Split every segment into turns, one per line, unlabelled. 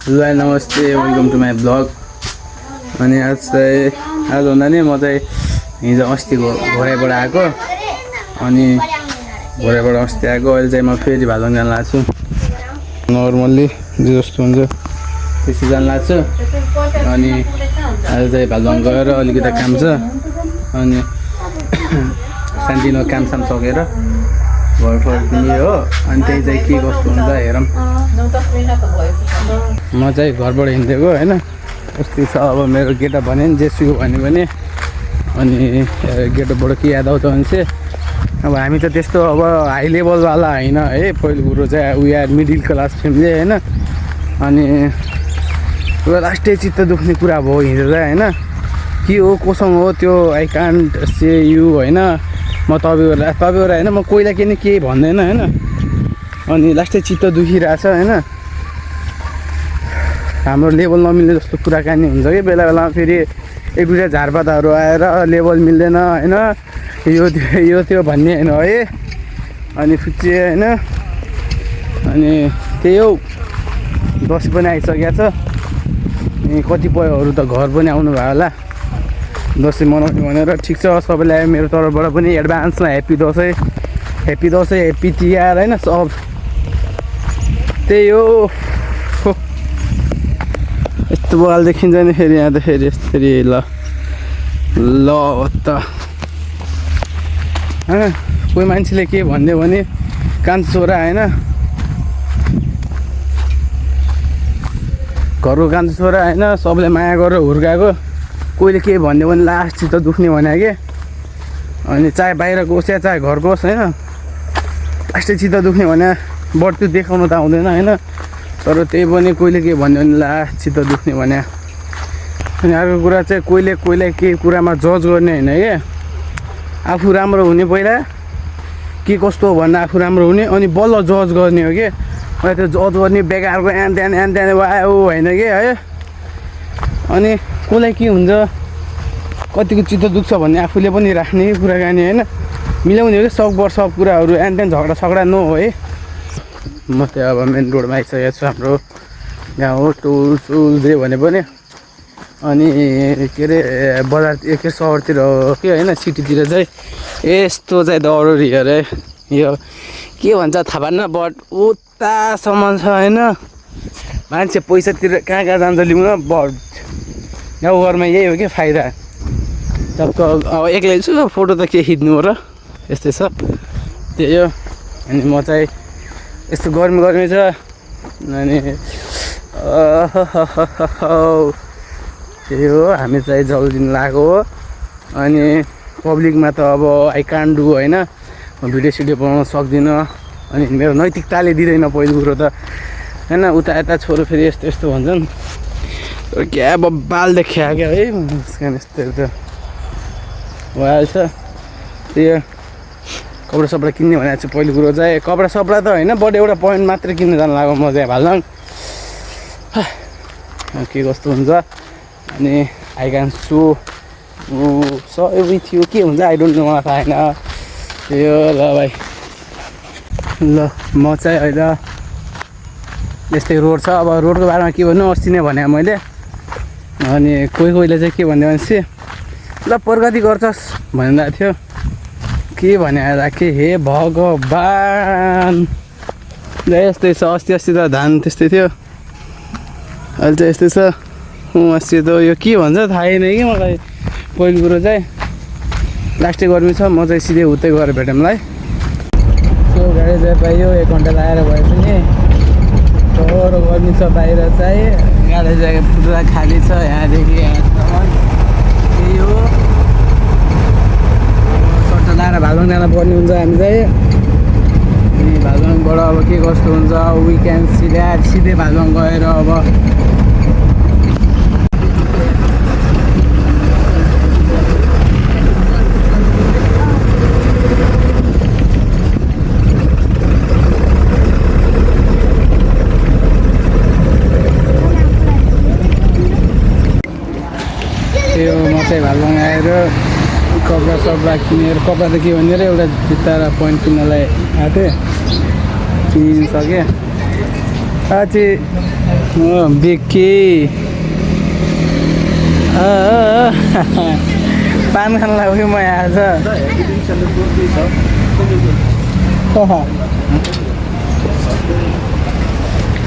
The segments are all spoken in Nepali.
हेलो नमस्ते वेलकम टु माई ब्लग। अनि आज भन्दा नि म चाहिँ हिजो अस्तिको घोराइबाट आएको अनि घोराइबाट अस्ति आएको। अहिले चाहिँ म फेरि भालुङ जान लाग्छु। नर्मल्ली जस्तो हुन्छ त्यसै जान लाग्छु। अनि आज चाहिँ भालुङ गएर अलिकति काम छ अनि सानोतिनो कामसाम सकेर घर फर्किने हो। अनि त्यही चाहिँ के कस्तो हुन्छ हेरौँ। म चाहिँ घरबाट हिँडेको होइन कस्तो छ। अब मेरो गेटअप भन्यो नि जेसुको भन्यो भने अनि गेटअपबाट के याद आउँछ भने चाहिँ अब हामी त त्यस्तो अब हाई लेभलवाला होइन है। पहिलो कुरो चाहिँ we are middle class family होइन। अनि पुरा लास्टै चित्त दुख्ने कुरा भयो हिजो चाहिँ होइन। के हो कोसँग हो त्यो आई कान्ट से यु होइन। म तपाईँहरू होइन म कोहीलाई केही भन्दैन होइन। अनि लास्टै चित्त दुखिरहेछ होइन। हाम्रो लेभल नमिल्ने जस्तो कुराकानी हुन्छ कि बेला बेलामा फेरि एक दुईवटा झारपातहरू आएर लेभल मिल्दैन होइन यो त्यो भन्ने होइन है। अनि फुच्चे होइन। अनि त्यही हो दसैँ पनि आइसकेको छ। अनि कतिपयहरू त घर पनि आउनु भयो होला दसैँ मनाउने भनेर। ठिक छ सबैलाई मेरो तर्फबाट पनि एडभान्समा ह्याप्पी दसैँ ह्याप्पी तिहार होइन सब त्यही हो। यस्तो बगाल देखिन्छ नि फेरि यहाँ त फेरि यसरी ल त होइन। कोही मान्छेले के भनिदियो भने कान्छो छोरा होइन घरको कान्छो छोरा होइन सबले माया गरेर हुर्काएको। कोहीले के भनिदियो भने लास्ट चित्त दुख्ने भने के। अनि चाहे बाहिरको होस् या चाहे घरको होस् होइन लास्टै चित्त दुख्ने भने बट त्यो देखाउनु त आउँदैन होइन। तर त्यही पनि कोहीले के भन्यो भने लास्ट चित्त दुख्ने भने। अनि अर्को कुरा चाहिँ कोहीलाई केही कुरामा जज गर्ने होइन क्या। आफू राम्रो हुने पहिला के कस्तो हो भन्दा आफू राम्रो हुने अनि बल्ल जज गर्ने हो कि। अनि त्यो जज गर्ने बेकारको एन त्यहाँ वायो होइन कि है। अनि कसलाई के हुन्छ कतिको चित्त दुख्छ भन्ने आफूले पनि राख्ने कुराकानी होइन। मिलाउने हो कि सब कुराहरू एन त्यहाँ झगडा नो हो है। म चाहिँ अब मेन रोडमा आइसकेको छु। हाम्रो गाउँ हो टुल जे भने पनि। अनि के अरे बजार के सहरतिर हो कि होइन सिटीतिर चाहिँ यस्तो चाहिँ दौडी अरे यो के भन्छ थाहा भएन बट उतासम्म छ होइन। मान्छे पैसातिर कहाँ जान्छ लिउन बट गाउँघरमा यही हो कि फाइदा। टक्क अब एक्लै छु फोटो त के खिच्नु हो र यस्तै छ त्यही हो। अनि म चाहिँ यस्तो गर्मी छ अनि त्यही हो। हामी चाहिँ जल दिन लागेको हो अनि पब्लिकमा त अब आई कान्ट डु होइन। म भिडियो बनाउन सक्दिनँ। अनि मेरो नैतिकताले दिँदैन पहिलो कुरो त होइन। उता यता छोरो फेरि यस्तो भन्छन् क्या अब बाल देखिया क्या है यस्तोहरू त भइहाल्छ। त्यही कपडा किन्ने भनेको चाहिँ पहिलो कुरो चाहिँ कपडा त होइन बट एउटा पोइन्ट मात्र किन्न जानु लाग्यो म चाहिँ भालुङ के कस्तो हुन्छ। अनि आई क्यान सो सबै थियो के हुन्छ आई डोन्ट नो मलाई थाहा छैन। त्यही हो ल भाइ ल म चाहिँ अहिले यस्तै रोड छ। अब रोडको बारेमा के भन्नु अस्ति नै भने मैले। अनि कोहीले चाहिँ के भन्यो भने चाहिँ ल प्रगति गर्छस् भनिरहेको थियो। के भने राखेँ हे भगवान् यस्तै छ। अस्ति त धान त्यस्तै थियो अहिले चाहिँ यस्तै छ। अस्ति त यो के भन्छ थाहा छैन कि मलाई। पहिलो कुरो चाहिँ लास्टै गर्मी छ। म चाहिँ सिधै उतै गएर भेटौँलाई। सो गाडी चाहिँ पाइयो 1 घन्टा लगाएर भए पनि तर गर्मी छ बाहिर चाहिँ। गाडी चाहिँ पुरा खाली छ यहाँदेखि यहाँसम्म। त्यही हो सट्टा लाएर भालुङ जान पर्ने हुन्छ हामी चाहिँ। अनि भालुङबाट अब के कस्तो हुन्छ वी क्यान सी द्याट। सिधै भालुङ गएर अब त्यो म चाहिँ भालुङ आएर कपडा किनेर कपडा त के भनेर एउटा जुत्ता र प्यान्ट किन्नलाई आएको थिएँ किनिसकेँ। अझै बेके पान खान लाग्यो म आज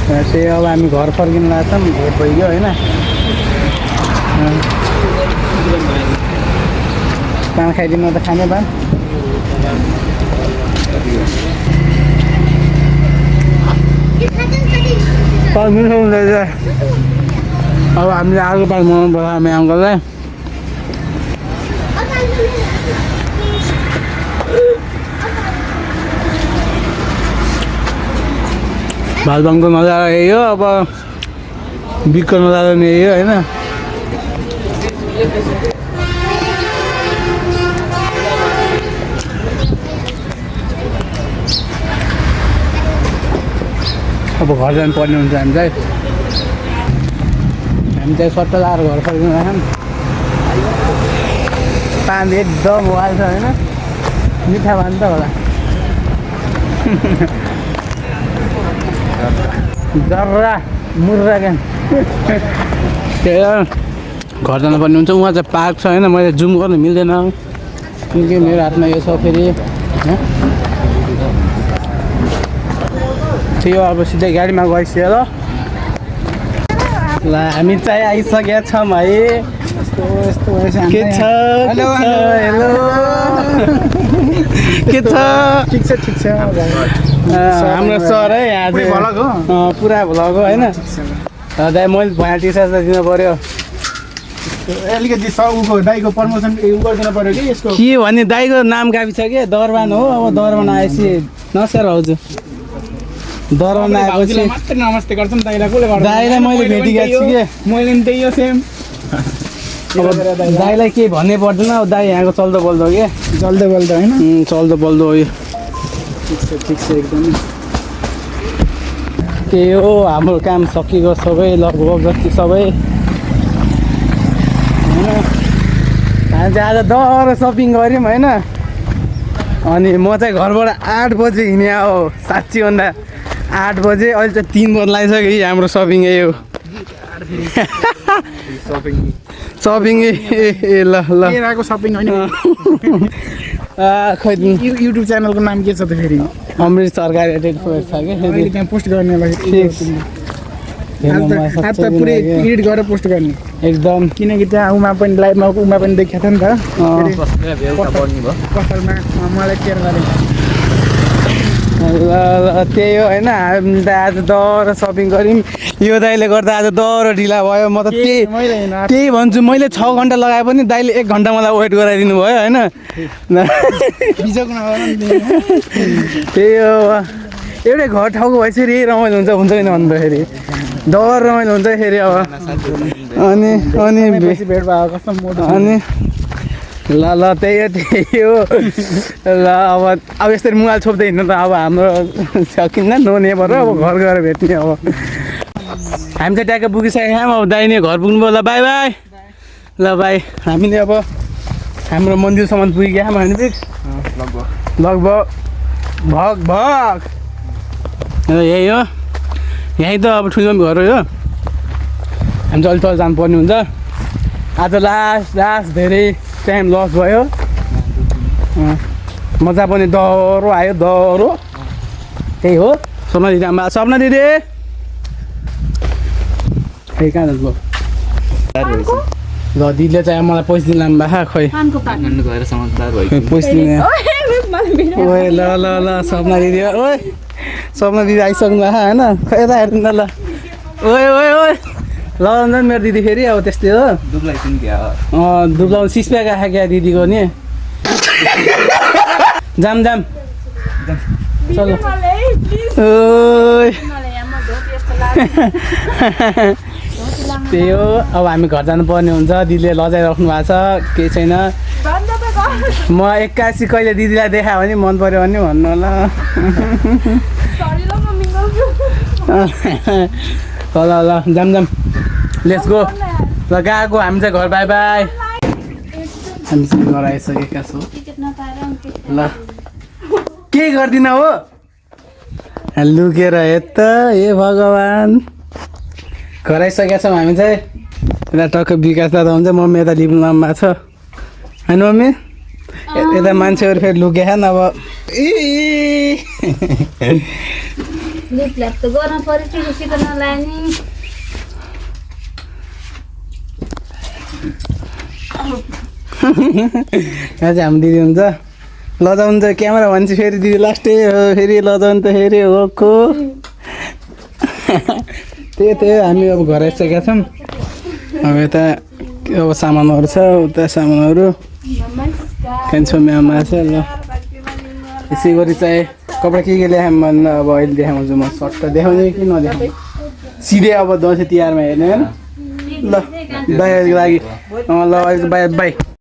त्यही अब हामी घर फर्किनु लाग्छौँ भेट भइगयो होइन पान खाइदिनु त खाने पान मिठो हुँदैछ अब हामीले आलु पान बनाउनु पर्छ हामी अङ्कललाई भात भाङको नजारा यही हो अब बिकको नजारा पनि यही हो होइन अब घर जानु पर्ने हुन्छ हामी चाहिँ सट्ट लाएर घर फर्किनु राख्छौँ पान एकदम वाल छ होइन मिठा पान त होला जर्रा मुर्रा क्या त्यही घर जानुपर्ने हुन्छ उहाँ चाहिँ पार्क छ होइन मैले जुम गर्नु मिल्दैन किनकि मेरो हातमा यो छ फेरि त्यो अब सिधै गाडीमा गइसक्यो ल हामी चाहिँ आइसकेका छौँ है के छ हेलो के छ ठिक छ हाम्रो सर है आज पुरा भ्लग हो होइन दाइ मैले भुइँ टी सर्ट दिनु पर्यो
अलिकति दाइको प्रमोसन गरिदिनु पर्यो कि यसको
के भने दाइको नाम गावि छ कि दरबान हो अब दरबान आएपछि नमस्कार भाउजू दरबान आएपछि
मात्रै नमस्ते गर्छौँ दाइलाई कसले गर्छ
दाइलाई मैले भेटेको छु कि
मैले पनि त्यही हो सेम
अब दाइलाई केही भन्नै पर्दैन अब दाइ यहाँको चल्दो बोल्दो के
जल्दै होइन
चल्दो बोल्दो हो यो
ठिक छ एकदम
त्यही हो हाम्रो काम सकिएको सबै लगभग जति सबै होइन हामी चाहिँ आज डर सपिङ गऱ्यौँ होइन अनि म चाहिँ घरबाट 8 बजे हिँड्या हो साँच्ची भन्दा 8 बजे अहिले चाहिँ 3 बजी लागिसक्यो कि हाम्रो सपिङ यही हो सपिङ ए ल
सपिङ होइन
खै
युट्युब च्यानलको नाम के छ त फेरि
अमृत सरकारी एडेड छ कि
त्यहाँ पोस्ट गर्नेलाई आज त पुरै एडिट गरेर पोस्ट गर्ने
एकदम
किनकि त्यहाँ उमा पनि लाइभमा उमा पनि देखाएको थियो नि त पसलमा मलाई केयर गरेँ
ल त्यही हो होइन हामी त आज डर सपिङ गऱ्यौँ यो दाइले गर्दा आज डर ढिला भयो म त त्यही भन्छु मैले 6 घन्टा लगाए पनि दाइले 1 घन्टा मलाई वेट गराइदिनु भयो होइन त्यही हो एउटै घर ठाउँको भएपछि रमाइलो हुन्छ कि भन्दाखेरि डर रमाइलो हुन्छ फेरि अब अनि
भेट भयो कस्तो मोटो
अनि ल त्यही हो ल अब यसरी मोबाइल छोप्दै हिँड्नु त अब हाम्रो सकिन्न नो नेबर अब घर गएर भेट्ने अब हामी चाहिँ ट्याक्कै पुगिसकेका छौँ अब दाहिने घर पुग्नुभयो ल बाई बाई ल बाई हामीले अब हाम्रो मन्दिरसम्म पुगिगयो हामी लगभग भग यही हो यहीँ त अब ठुलो घर हो यो हामी चाहिँ अलिक तल जानुपर्ने हुन्छ आज लास्ट धेरै टाइम लस भयो मजा पनि डह्रो आयो डह्रो त्यही हो सपना दिदी आमा सपना दिदी खै कहाँ जानुभयो ल दिदीले चाहिँ मलाई पैसा दिनु लानु भएको खै पैसा दिने ओए ल सपना दिदी ओए सपना दिदी आइसक्नु भएको होइन खै यता हेर्नु न ल ओए ल मेरो दिदी फेरि अब त्यस्तै हो दुब्लाउनु सिस्प्याएको आएको क्या दिदीको नि जाम चल त्यही हो अब हामी घर जानुपर्ने हुन्छ दिदीले लजाइराख्नु भएको छ केही छैन म 81 कहिले दिदीलाई देखायो भने मन पर्यो भने भन्नु होला ल जाम लेट्स गो ल गएको हामी चाहिँ घर बाई बाई हामी चाहिँ घर आइसकेका छौँ ल के गर्दिन हो लुकेर हेर त हे भगवान् घर आइसकेका छौँ हामी चाहिँ यता टक्क विकास दादा हुन्छ मम्मी यता लिम्बू लाममा छ होइन मम्मी यता मान्छेहरू फेरि लुकेछन् अब
लिपल्याप त गर्न पर्यो टिभी सिक्न नलाने
यहाँ चाहिँ हाम्रो दिदी हुन्छ लजाउनु त क्यामेरा भन्छ फेरि दिदी लास्टै हो फेरि लजाउनु त फेरि हो को त्यही हामी अब घर आइसकेका छौँ अब यता अब सामानहरू छ उता सामानहरू खान्छौँ म्यामा छ ल यसै गरी चाहिँ कपडा के ल्याएँ भन्दा अब अहिले देखाउँछु म सर्ट त देखाउने कि नदेखाउने सिधै अब दसैँ तिहारमा हेर्ने होइन ल बाई लागि ल अहिले बाई बाई